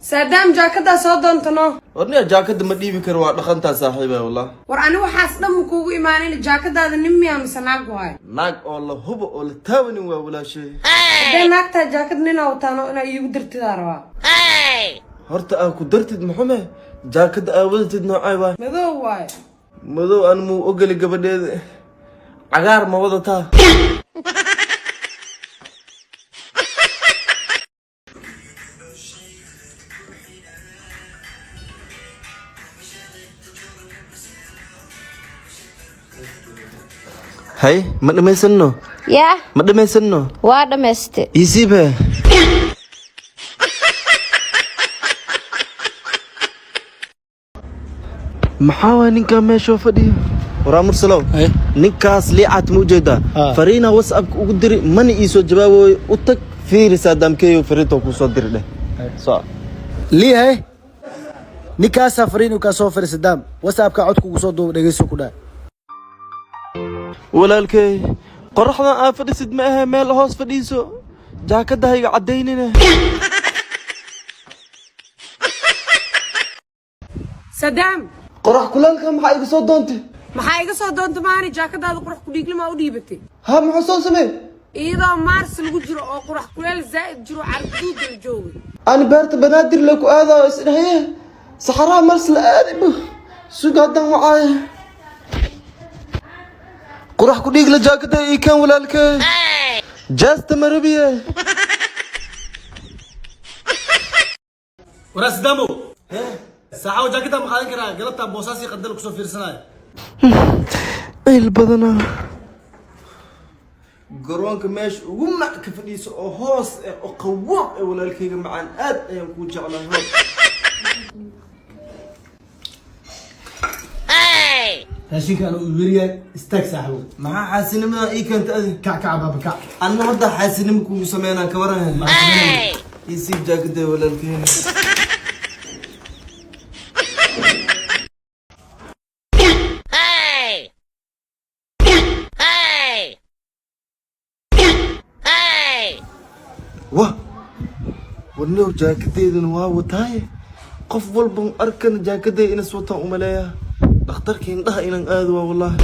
Saadaam, jaakadaa soo doontano. Warniya, jaakada ma dhiibi karo, waa dhaqantaa, saaxiiba, wallah. War ani waxaas dhan ma kuugu imaanin. Jaakadaada nin miyaa mise naag waay? Naag oo la hubo oo la taabanin waa, walaashay. Haddee naagtaa jaakad ninaa wataano, inaa iigu dartidaa rabaa. Horta aa ku dartid muxume, jaakada aa wadatid noocay waay? Madow waay. Madow aan muu ogoli gabadheeda. Cagaar ma wadataa? Hay, ma dhamaysanno? Yaa? Ma dhamaysanno? Waa dhammayste. Isiibe. Maxaa waay ninkaa meeshoo fadhiyo? Waraa Mursalow, ninkaas liicaad ma ujeedaa? Fariinaa WhatsAppka ugu diri, mana ii soo jawaabooyo. U tag, fiiri, Saadaamkeeyo fariintoo kuu soo diri dheh so. Liihay, ninkaasaa fariin kaa soo fari Sadaam WhatsAppka, codkugu soo duuba, dhegeyso ku dhaha. Walaalkey, qoraxdan aa fadhisid ma ahe, meel hoos fadhiiso, jaakadahayga caddaynina. Sadaam. Qorax kulaalka maxaa iga soo doontay? Maxaa iga soo doonta maani, jaakadaada qurax kudhiiglimaa u dhiibatay. Ha, muxuu soo sameey? Iyadoo Maars lagu jiro oo qurax kuleel zaa'id jiro, carguduuda la joogay. Ani beerta Banaadir la ku aadayo isdhahaye, saxaraha Mars la aadibo. Sug, haddan wacaaya. Qurax ku dhiigla, jaakada ii keen, walaalkey, jaasta marabiye. Waraa Sadaamo, saaxaw, jaakada ma qaadan karaa galabtaa Boosaasii Qandal kusoo fiirsanaya? Ciil badanaa. Garoonka meesha ugu mac ka fadhiiso oo hoos eh oo qawaab eh. Walaalkayga macaan, aad ayaan kuu jeclahay. Raashinka anu weryahay, istaag, saaxibow. Maxaa xaasinimada ii keenta adi? Kac, kac, baaba, kac. Anna hadda xaasinimo kugu sameynaan, ka waran? Ii siib jaakada, walaalkayga. Wah, warniyow, jaakadeydana waa wataaye. Qof walban arkana jaakadeeda inas wataan umaleeyaa. Dhakhtarka indhaha inaan aado waa, wallaahi.